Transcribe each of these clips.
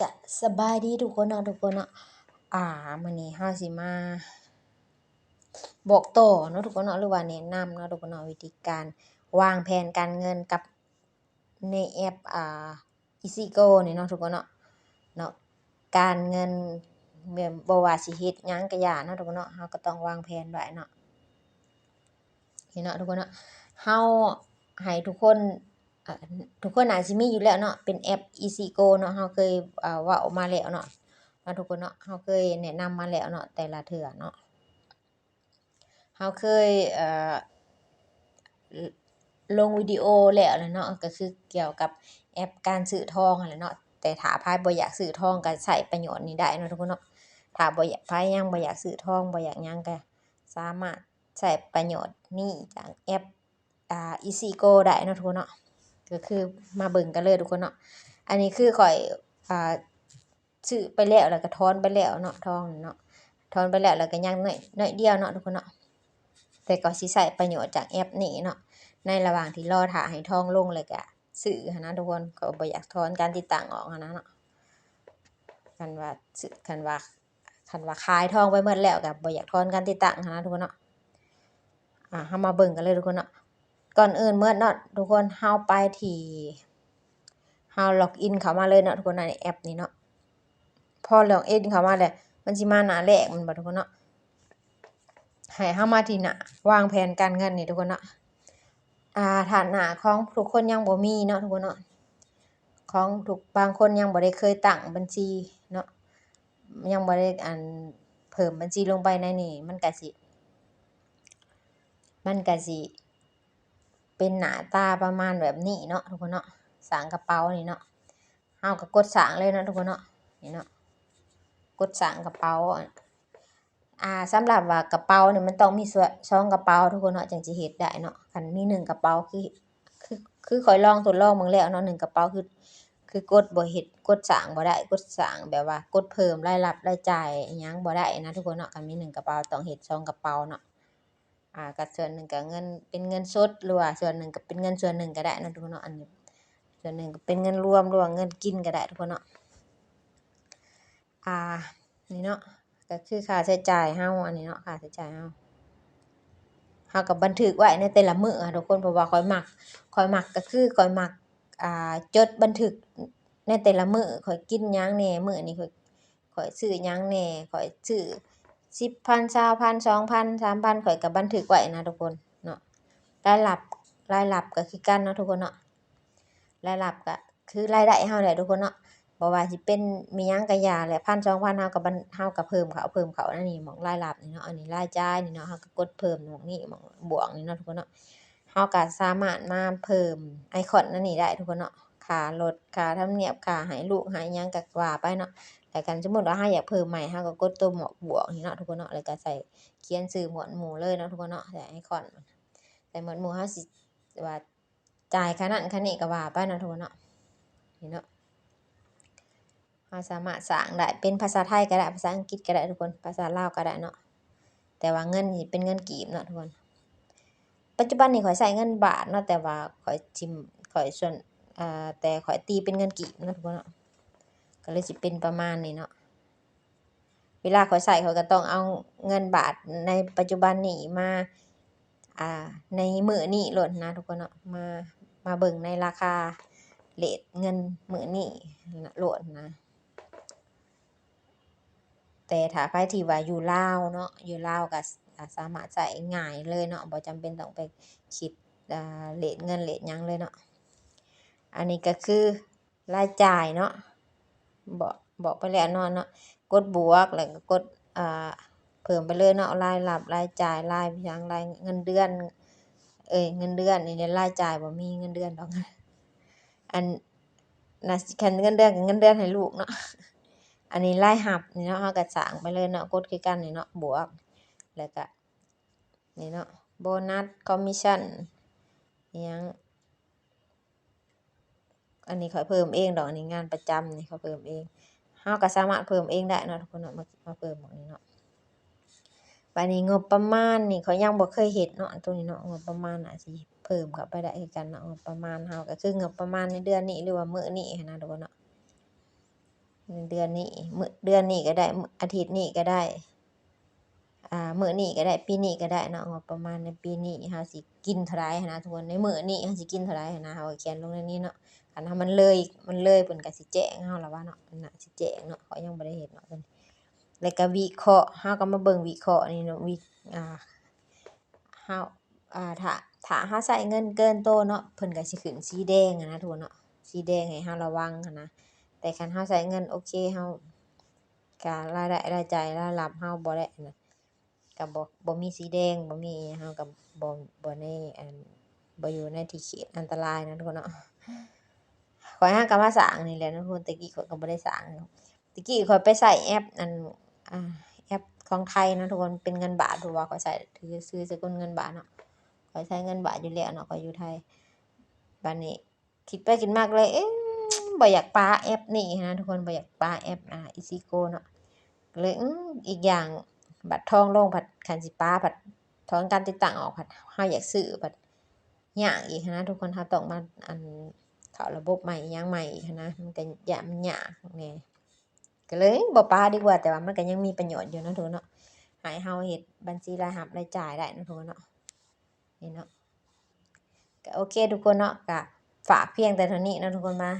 ກະສະບາຍດີທຸກຄົນເນາະ ທຸກຄົນເນາະ. ອ່າ ມື້ນີ້ເຮົາຊິມາບອກຕໍ່ເນາະ ທຸກຄົນເນາະ ຫຼືວ່າແນະນຳເນາະ ທຸກຄົນເນາະ ວິທີການວາງແຜນການເງິນກັບໃນແອັບ ອ່າ ອີຊີໂກ ນີ້ເນາະ ທຸກຄົນເນາະ ເນາະ ການເງິນ ແມ່ນ ບໍ່ວ່າຊິເຮັດຫຍັງກະຢ່າເນາະ ທຸກຄົນເນາະ ເຮົາກະຕ້ອງວາງແຜນໄວ້ເນາະ. ນີ້ເນາະ ທຸກຄົນເນາະ ເຮົາໃຫ້ທຸກຄົນ ເອີ ທຸກຄົນອາດຊິມີຢູ່ແລ້ວເນາະ ເປັນແອັບອີຊີໂກເນາະ ເຮົາເຄີຍ ເອີ ເວົ້າມາແລ້ວເນາະ ເນາະ ທຸກຄົນເນາະ ເຮົາເຄີຍແນະນຳມາແລ້ວເນາະ ແຕ່ລະເທື່ອເນາະ ເຮົາເຄີຍ ເອີ ລົງວິດີໂອແລ້ວແຫຼະເນາະ ກະຄືກ່ຽວກັບແອັບການຊື້ທອງຫັ້ນແຫຼະເນາະ ແຕ່ຖ້າໃຜບໍ່ຢາກຊື້ທອງກະໃຊ້ປະໂຫຍດນີ້ໄດ້ເນາະ ທຸກຄົນເນາະ ຖ້າບໍ່ຢາກ ໃຜຍັງບໍ່ຢາກຊື້ທອງ ບໍ່ຢາກຫຍັງ ກະສາມາດໃຊ້ປະໂຫຍດນີ້ຈາກແອັບ ອ່າ ອີຊີໂກ ໄດ້ເນາະ ທຸກຄົນເນາະ ກະຄືມາເບິ່ງກັນເລີຍ ທຸກຄົນເນາະ. ອັນນີ້ຄືຂ້ອຍ ອ່າ ຊື້ໄປແລ້ວ ແລ້ວກະຖອນໄປແລ້ວເນາະ ທອງເນາະ ຖອນໄປແລ້ວ ແລ້ວກະຍັງໜ້ອຍ ໜ້ອຍດຽວເນາະ ທຸກຄົນເນາະ ແຕ່ກໍຊິໃຊ້ປະໂຫຍດຈາກແອັບນີ້ເນາະ ໃນລະຫວ່າງທີ່ລໍຖ້າໃຫ້ທອງລົງ ແລ້ວກະຊື້ຫັ້ນນະ ທຸກຄົນ ກໍບໍ່ຢາກຖອນການຕິດຕັ້ງອອກຫັ້ນນະເນາະ ຄັນວ່າຊື້ ຄັນວ່າ ຄັນວ່າຂາຍທອງໄປໝົດແລ້ວກະບໍ່ຢາກຖອນການຕິດຕັ້ງຫັ້ນນະ ທຸກຄົນເນາະ. ອ່າ ເຮົາມາເບິ່ງກັນເລີຍ ທຸກຄົນເນາະ ກ່ອນອື່ນໝົດເນາະ ທຸກຄົນ ເຮົາໄປທີ່ ເຮົາລັອກອິນເຂົ້າມາເລີຍເນາະ ທຸກຄົນ ໃນແອັບນີ້ເນາະ ພໍລັອກອິນເຂົ້າມາແລ້ວ ມັນຊິມາໜ້າແລກແມ່ນບໍ່ ທຸກຄົນເນາະ ໃຫ້ເຮົາມາທີ່ໜ້າວາງແຜນການເງິນນີ້ ທຸກຄົນເນາະ. ອ່າ ຖ້າໜ້າຂອງທຸກຄົນຍັງບໍ່ມີເນາະ ທຸກຄົນເນາະ ຂອງທຸກ ບາງຄົນຍັງບໍ່ໄດ້ເຄີຍຕັ້ງບັນຊີເນາະ ຍັງບໍ່ໄດ້ ອັນ ເພີ່ມບັນຊີລົງໄປໃນນີ້ ມັນກະຊິ ມັນກະຊິເປັນໜ້າຕາປະມານແບບນີ້ເນາະ ທຸກຄົນເນາະ ສ້າງກະເປົານີ້ເນາະ ເຮົາກະກົດສ້າງເລີຍເນາະ ທຸກຄົນເນາະ ນີ້ເນາະ ກົດສ້າງກະເປົາ. ອ່າ ສຳລັບວ່າກະເປົານີ້ມັນຕ້ອງມີສອງກະເປົາ ທຸກຄົນເນາະ ຈັ່ງຊິເຮັດໄດ້ເນາະ ຄັນມີໜຶ່ງກະເປົາຄື ຄື ຄືຂ້ອຍລອງທົດລອງເບິ່ງແລ້ວເນາະ ໜຶ່ງກະເປົາຄື ຄືກົດບໍ່ເຮັດ ກົດສ້າງບໍ່ໄດ້ ກົດສ້າງແບບວ່າກົດເພີ່ມລາຍຮັບລາຍຈ່າຍອີ່ຫຍັງບໍ່ໄດ້ນະ ທຸກຄົນເນາະ ຄັນມີໜຶ່ງກະເປົາຕ້ອງເຮັດສອງກະເປົາເນາະ. ອ່າ ກະສ່ວນໜຶ່ງກະເງິນ ເປັນເງິນສົດ ຫຼືວ່າສ່ວນໜຶ່ງກະເປັນເງິນສ່ວນໜຶ່ງກະໄດ້ເນາະ ທຸກຄົນເນາະ ອັນນີ້ສ່ວນໜຶ່ງກະເປັນເງິນລວມ ຫຼືວ່າເງິນກິນກະໄດ້ ທຸກຄົນເນາະ. ອ່າ ນີ້ເນາະ ກະຄືຄ່າໃຊ້ຈ່າຍເຮົາ ອັນນີ້ເນາະ ຄ່າໃຊ້ຈ່າຍເຮົາ ເຮົາກະບັນທຶກໄວ້ໃນແຕ່ລະມື້ອະ ທຸກຄົນ ເພາະວ່າຂ້ອຍມັກ ຂ້ອຍມັກ ກະຄືຂ້ອຍມັກ ອ່າ ຈົດບັນທຶກໃນແຕ່ລະມື້ ຂ້ອຍກິນຫຍັງແດ່ ມື້ນີ້ຂ້ອຍ ຂ້ອຍຊື້ຫຍັງແດ່ ຂ້ອຍຊື້ສິບພັນ ຊາວພັນ ສອງພັນ ສາມພັນ ຂ້ອຍກະບັນທຶກໄວ້ນະ ທຸກຄົນເນາະ. ລາຍຮັບ ລາຍຮັບກະຄືກັນເນາະ ທຸກຄົນເນາະ ລາຍຮັບກະ ຄືລາຍໄດ້ເຮົາແຫຼະ ທຸກຄົນເນາະ ບໍ່ວ່າຊິເປັນແມ່ນຫຍັງກະຢ່າແຫຼະ ພັນ ສອງພັນ ເຮົາກະບັນ ເຮົາກະເພີ່ມເຂົ້າ ເພີ່ມເຂົ້າໃນນີ້ ໝ່ອງລາຍຮັບນີ້ເນາະ ອັນນີ້ລາຍຈ່າຍນີ້ເນາະ ເຮົາກະກົດເພີ່ມໝ່ອງນີ້ ໝ່ອງບວກນີ້ເນາະ ທຸກຄົນເນາະ ເຮົາກະສາມາດມາເພີ່ມໄອຄອນອັນນີ້ໄດ້ ທຸກຄົນເນາະ ຄ່າລົດ ຄ່າທຳນຽມ ຄ່າໃຫ້ລູກໃຫ້ຫຍັງກະວ່າໄປເນາະ ແລ້ວຄັນສົມມຸດວ່າເຮົາຢາກເພີ່ມໃໝ່ ເຮົາກະກົດໂຕໝວກບວກນີ້ເນາະ ທຸກຄົນເນາະ ແລ້ວກະໃສ່ຂຽນຊື່ໝວດໝູ່ເລີຍເນາະ ທຸກຄົນເນາະ ໃສ່ໄອຄອນ ໃສ່ໝວດໝູ່ ເຮົາຊິວ່າ ຈ່າຍຄ່ານັ້ນຄ່ານີ້ກະວ່າໄປເນາະ ທຸກຄົນເນາະ ນີ້ເນາະ ເຮົາສາມາດສ້າງໄດ້ ເປັນພາສາໄທກະໄດ້ ພາສາອັງກິດກະໄດ້ ທຸກຄົນ ພາສາລາວກະໄດ້ເນາະ ແຕ່ວ່າເງິນນີ້ເປັນເງິນກີບເນາະ ທຸກຄົນ. ປັດຈຸບັນນີ້ຂ້ອຍໃຊ້ເງິນບາດເນາະ ແຕ່ວ່າຂ້ອຍຊິ ຂ້ອຍສ່ວນ ເອີ ແຕ່ຂ້ອຍຕີເປັນເງິນກີບເນາະ ທຸກຄົນເນາະ ກະເລີຍຊິເປັນປະມານນີ້ເນາະ. ເວລາຂ້ອຍໃຊ້ ຂ້ອຍກະຕ້ອງເອົາເງິນບາດໃນປັດຈຸບັນນີ້ມາ ອ່າ ໃນມື້ນີ້ໂລດນະ ທຸກຄົນເນາະ ມາ ມາເບິ່ງໃນລາຄາເຣດເງິນມື້ນີ້ໂລດນະ. ແຕ່ຖ້າໃຜທີ່ວ່າຢູ່ລາວເນາະ ຢູ່ລາວກະ ກະສາມາດໃຊ້ງ່າຍເລີຍເນາະ ບໍ່ຈຳເປັນຕ້ອງໄປຄິດ ອ່າ ເຣດເງິນເຣດຫຍັງເລີຍເນາະ. ອັນນີ້ກະຄື ລາຍຈ່າຍເນາະ ບອກ ບອກໄປແລ້ວເນາະ ເນາະ ກົດບວກ ແລ້ວກະກົດ ອ່າ ເພີ່ມໄປເລີຍເນາະ ລາຍຮັບ ລາຍຈ່າຍ ລາຍຫຍັງ ລາຍເງິນເດືອນ ເອີຍ ເງິນເດືອນນີ້ ລາຍຈ່າຍບໍ່ມີເງິນເດືອນດອກ ອັນ ນະ ຄັນເງິນເດືອນກະເງິນເດືອນໃຫ້ລູກເນາະ. ອັນນີ້ລາຍຮັບນີ້ເນາະ ເຮົາກະສ້າງໄປເລີຍເນາະ ກົດຄືກັນນີ້ເນາະ ບວກ ແລ້ວກະ ນີ້ເນາະ ໂບນັດ ຄອມມິດຊັນ ອີ່ຫຍັງ ອັນນີ້ຂ້ອຍເພີ່ມເອງດອກ ອັນນີ້ງານປະຈຳນີ້ຂ້ອຍເພີ່ມເອງ ເຮົາກະສາມາດເພີ່ມເອງໄດ້ເນາະ ທຸກຄົນເນາະ ມາ ມາເພີ່ມໝ່ອງນີ້ເນາະ. ບາດນີ້ງົບປະມານນີ້ຂ້ອຍຍັງບໍ່ເຄີຍເຮັດເນາະ ໂຕນີ້ເນາະ ງົບປະມານອາດຊິເພີ່ມເຂົ້າໄປໄດ້ຄືກັນເນາະ ງົບປະມານເຮົາກະຄືງົບປະມານໃນເດືອນນີ້ ຫຼືວ່າມື້ນີ້ຫັ້ນນະ ທຸກຄົນເນາະ. ເດືອນນີ້ ມື້ ເດືອນນີ້ກໍໄດ້ ອາທິດນີ້ກໍໄດ້ ອ່າ ມື້ນີ້ກໍໄດ້ ປີນີ້ກໍໄດ້ເນາະ. ງົບປະມານໃນປີນີ້ເຮົາຊິກິນເທົ່າໃດຫັ້ນນະທຸກຄົນ ໃນມື້ນີ້ເຮົາຊິກິນເທົ່າໃດຫັ້ນນະ ເຮົາກໍຂຽນລົງໃນນີ້ເນາະ. ຄັນວ່າມັນເລີຍ ມັນເລີຍເພິ່ນກໍຊິແຈ້ງເຮົາລະວ່າເນາະ ເພິ່ນນະຊິແຈ້ງເນາະ ຂ້ອຍຍັງບໍ່ໄດ້ເຮັດເນາະ. ແລ້ວກໍວິເຄາະ ເຮົາກໍມາເບິ່ງວິເຄາະນີ້ເນາະ ວິ ອ່າ ເຮົາ ອ່າ ຖ້າ ຖ້າເຮົາໃຊ້ເງິນເກີນໂຕເນາະ ເພິ່ນກໍຊິຂຶ້ນສີແດງຫັ້ນນະທຸກຄົນເນາະ ສີແດງໃຫ້ເຮົາລະວັງຫັ້ນນະ. ແຕ່ຄັນເຮົາໃຊ້ເງິນໂອເຄ ເຮົາ ກະລາຍໄດ້ ລາຍຈ່າຍ ລາຍຮັບເຮົາບໍ່ໄດ້ ອັນນັ້ນ ກະບໍ່ ບໍ່ມີສີແດງ ບໍ່ມີຫຍັງ ເຮົາກະບໍ່ ບໍ່ໃນ ອັນ ບໍ່ຢູ່ໃນທີ່ເຂດອັນຕະລາຍນະທຸກຄົນເນາະ. ຂ້ອຍຫາກະມາສ້າງນີ້ແຫຼະນະທຸກຄົນ ແຕ່ກີ້ຂ້ອຍກະບໍ່ໄດ້ສ້າງ. ແຕ່ກີ້ຂ້ອຍໄປໃຊ້ແອັບ ອັນ ອ່າ ແອັບຂອງໄທນະທຸກຄົນ ເປັນເງິນບາດ ເພາະວ່າຂ້ອຍໃຊ້ ຖື ຖືສະກຸນເງິນບາດເນາະ ຂ້ອຍໃຊ້ເງິນບາດຢູ່ແລ້ວເນາະ ຂ້ອຍຢູ່ໄທ. ບາດນີ້ ຄິດໄປຄິດມາກໍເລີຍ ເອີ ບໍ່ຢາກປະແອັບນີ້ຫັ້ນນະທຸກຄົນ ບໍ່ຢາກປະແອັບ ອ່າ ອີຊີໂກເນາະ. ກໍເລີຍ ອື ອີກຢ່າງບັດທອງລົງພັດ ຄັນຊິປະພັດ ຖອນການຕິດຕັ້ງອອກພັດ ເຮົາຢາກຊື້ພັດຍາກອີກຫັ້ນນະທຸກຄົນ ເຮົາຕ້ອງມາ ອັນ ເຂົ້າລະບົບໃໝ່ອີ່ຫຍັງໃໝ່ອີກຫັ້ນນະ ມັນກໍຢ້ານມັນຍາກແດ່. ກໍເລີຍບໍ່ປະດີກວ່າ ແຕ່ວ່າມັນກໍຍັງມີປະໂຫຍດຢູ່ເນາະທຸກຄົນເນາະ ໃຫ້ເຮົາເຮັດບັນຊີລາຍຮັບລາຍຈ່າຍໄດ້ເນາະທຸກຄົນເນາະ. ນີ້ເນາະ ກໍໂອເຄທຸກຄົນເນາະ ກໍຝາກພຽງແຕ່ເທົ່ານີ້ເນາະທຸກຄົນ ມາ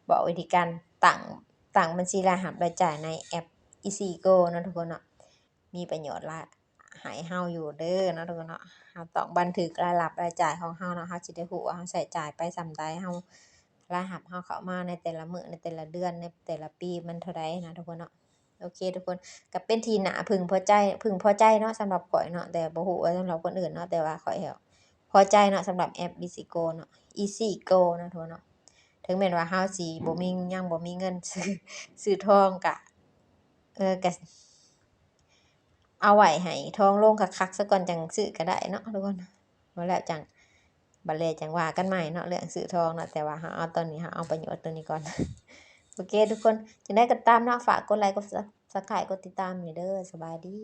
ບອກວິທີການຕັ້ງ ຕັ້ງບັນຊີລາຍຮັບລາຍຈ່າຍໃນແອັບ ອີຊີໂກ ເນາະທຸກຄົນເນາະ. ມີປະໂຫຍດຫຼາຍໃຫ້ເຮົາຢູ່ເດີເນາະທຸກຄົນເນາະ ເຮົາຕ້ອງບັນທຶກລາຍຮັບລາຍຈ່າຍຂອງເຮົາເນາະ ເຮົາຊິໄດ້ຮູ້ວ່າເຮົາໃຊ້ຈ່າຍໄປສ່ຳໃດ ເຮົາ ລາຍຮັບເຮົາເຂົ້າມາໃນແຕ່ລະມື້ ໃນແຕ່ລະເດືອນ ໃນແຕ່ລະປີມັນເທົ່າໃດນະທຸກຄົນເນາະ. ໂອເຄທຸກຄົນ ກໍເປັນທີ່ໜ້າເພິ່ງພໍໃຈ ເພິ່ງພໍໃຈເນາະ ສຳລັບຂ້ອຍເນາະ ແຕ່ບໍ່ຮູ້ວ່າສຳລັບຄົນອື່ນເນາະ ແຕ່ວ່າຂ້ອຍພໍໃຈເນາະ ສຳລັບແອັບ ອີຊີໂກ ເນາະ ອີຊີໂກ ເນາະທຸກຄົນເນາະ. ເຖິງແມ່ນວ່າເຮົາຊິບໍ່ມີ ຍັງບໍ່ມີເງິນຊື້ ຊື້ທອງ ກະ ເອີ ກະ ເອົາໄວ້ໃຫ້ທອງລົງຄັກໆຊະກ່ອນ ຈັ່ງຊື້ກໍໄດ້ເນາະທຸກຄົນ ບໍ່ແລ້ວຈັ່ງ ບັດແລ້ວຈັ່ງວ່າກັນໃໝ່ເນາະ ເລື່ອງຊື້ທອງເນາະ ແຕ່ວ່າເຮົາເອົາຕອນນີ້ ເຮົາເອົາປະໂຫຍດຕົວນີ້ກ່ອນ. ໂອເຄທຸກຄົນ ຈັ່ງໃດກໍຕາມເນາະ ຝາກກົດໄລ ກົດ Subscribe ກົດຕິດຕາມນີ້ເດີ. ສະບາຍດີ.